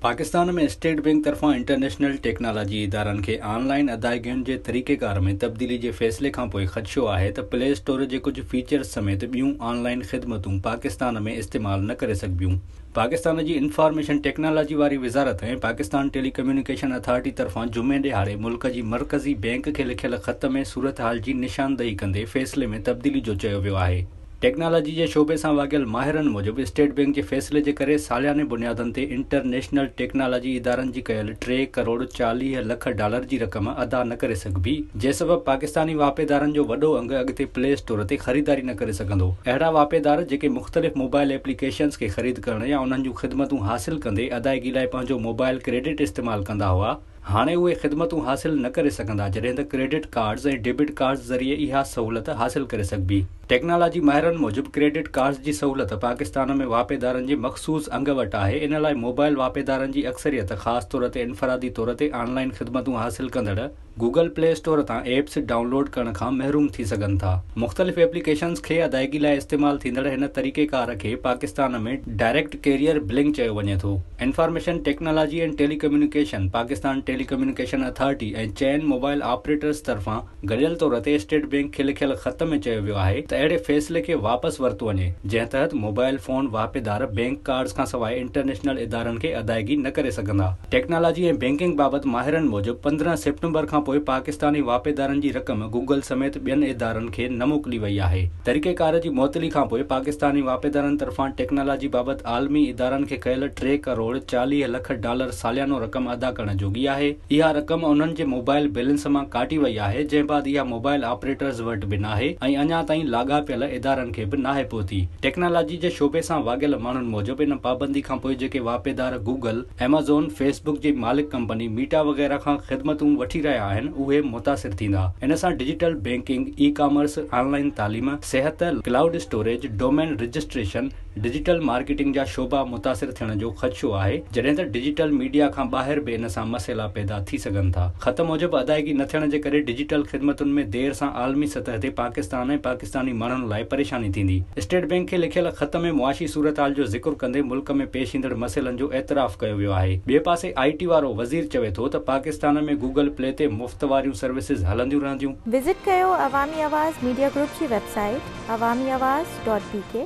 Pakistan ۾ state bank طرفان international technology ادارن کي آن لائن ادائيگين جي طريقيڪار ۾ تبديلي جي فيصلي کانپوء خدشو آهي ته پلي اسٽور جي ڪجهه فيچرز سميت ٻيون آن لائن خدمتون پاڪستان ۾ استعمال نه ڪري سگهبيون. پاڪستان جي انفارميشن ٽيڪنالاجي واري وزارت ۽ پاڪستان ٽيلي ڪميونيڪيشن اٿارٽي طرفان جمعي ڏهاڙي ملڪ جي مرڪزي بئنڪ کي لکيل خط ۾ صورتحال جي نشاندهي ڪندي فيصلي ۾ تبديلي جو چيو ويو آهي. ٽيڪنالاجي جي شعبي سان واڳيل ماهرن موجب اسٽيٽ بئنڪ جي فيصلي جي ڪري سالياني بنيادن تي انٽرنيشنل ٽيڪنالاجي ادارن جي ڪيل ٽي ڪروڙ 40 لک ڊالر جي رقم ادا نه ڪري سگهبي، جنهن سبب پاڪستاني واهپيدارن جو وڏو انگ اڳتي پلي اسٽور تي خريداري نه ڪري سگهندو. اهڙا واهپيدار جيڪي مختلف موبائل ايپليڪيشنز کي خريد ڪرڻ يا انهن جون خدمتون حاصل ڪندي ادائيگي لاء پنهنجو موبائل ڪريڊٽ استعمال ڪندا هئا، هاڻي اهي خدمتون حاصل نه ڪري سگهندا جڏهن ته ڪريڊٽ ڪارڊز ۽ ڊيبٽ ڪارڊز ذريعي اها سهولت حاصل ڪري سگهبي. ٽيڪنالاجي ماهرن موجب ڪريڊٽ ڪارڊز جي سهولت پاڪستان ۾ واهپيدارن جي مخصوص انگ وٽ آهي ان لاء موبائل واهپيدارن جي اڪثريت خاص طور تي انفرادي طور تي آن لائن خدمتون حاصل ڪندڙ گوگل پلي اسٽور تان ايپس ڊائون لوڊ ڪرڻ کان محروم ٿي سگهن ٿا. مختلف ايپليڪيشنز کي ادائيگي لاء استعمال ٿيندڙ هن طريقيڪار کي پاڪستان ۾ ڊائريڪٽ ڪيريئر بلنگ چيو وڃي ٿو. Information technology and telecommunication, Pakistan telecommunication authority ۽ چئن موبائل آپريٽرز طرفان گڏيل طور تي اسٽيٽ بئنڪ کي لکيل خط ۾ چيو ويو آهي ته اهڙي فيصلي کي واپس ورتو وڃي جنهن تحت موبائل فون واهپيدار بئنڪ ڪارڊز کانسواء انٽرنيشنل ادارن کي ادائيگي نه ڪري سگهندا. ٽيڪنالاجي ۽ بئنڪنگ بابت ماهرن موجب 15 سيپٽمبر کانپوء پاڪستاني واهپيدارن جي رقم گوگل سميت ٻين ادارن کي نه موڪلي وئي آهي. طريقيڪار جي معطلي کانپوء پاڪستاني واهپيدارن طرفان ٽيڪنالاجي بابت عالمي ادارن کي ڪيل ٽي ڪروڙ 40 لک ڊالر ساليانو رقم ادا ڪرڻ جوڳي آهي. اها رقم انهن جي موبائل بيلنس مان ڪاٽي وئي آهي جنهن بعد اها موبائل آپريٽرز وٽ به ناهي ۽ اڃا تائين لاڳاپيل ادارن کي به ناهي پهتي. ٽيڪنالاجي جي شعبي سان واڳيل ماڻهن موجب ان پابندي کانپوء جيڪي واهپيدار گوگل، ايمازون، فيس بڪ جي مالڪ ڪمپني ميٽا وغيره کان خدمتون وٺي رهيا آهن اهي متاثر ٿيندا. ان سان digital banking, e commerce, online تعليم، صحت، cloud storage, domain registration, digital marketing جا شعبا متاثر ٿيڻ جو خدشو آهي جڏهن ته ڊجيٽل ميڊيا کان ٻاهر به ان سان مسئلا پيدا ٿي سگهن ٿا. خط موجب ادائيگي نه ٿيڻ جي ڪري ڊجيٽل خدمتن ۾ دير سان عالمي سطح تي پاڪستان ۽ پاڪستاني ماڻهن لاء پريشاني ٿيندي. اسٽيٽ بئنڪ کي لکيل خط ۾ معاشي صورتحال جو ذڪر ڪندي ملڪ ۾ پيش ايندڙ مسئلن جو اعتراف ڪيو ويو آهي. ٻئي پاسي آء ٽي وارو وزير چوي ٿو ته پاڪستان ۾ گوگل پلي تي مفت واريون سروسز هلنديون رهنديون. وزٽ ڪيو عوامي آواز ميڊيا گروپ جي website Awami Awaz dot B K.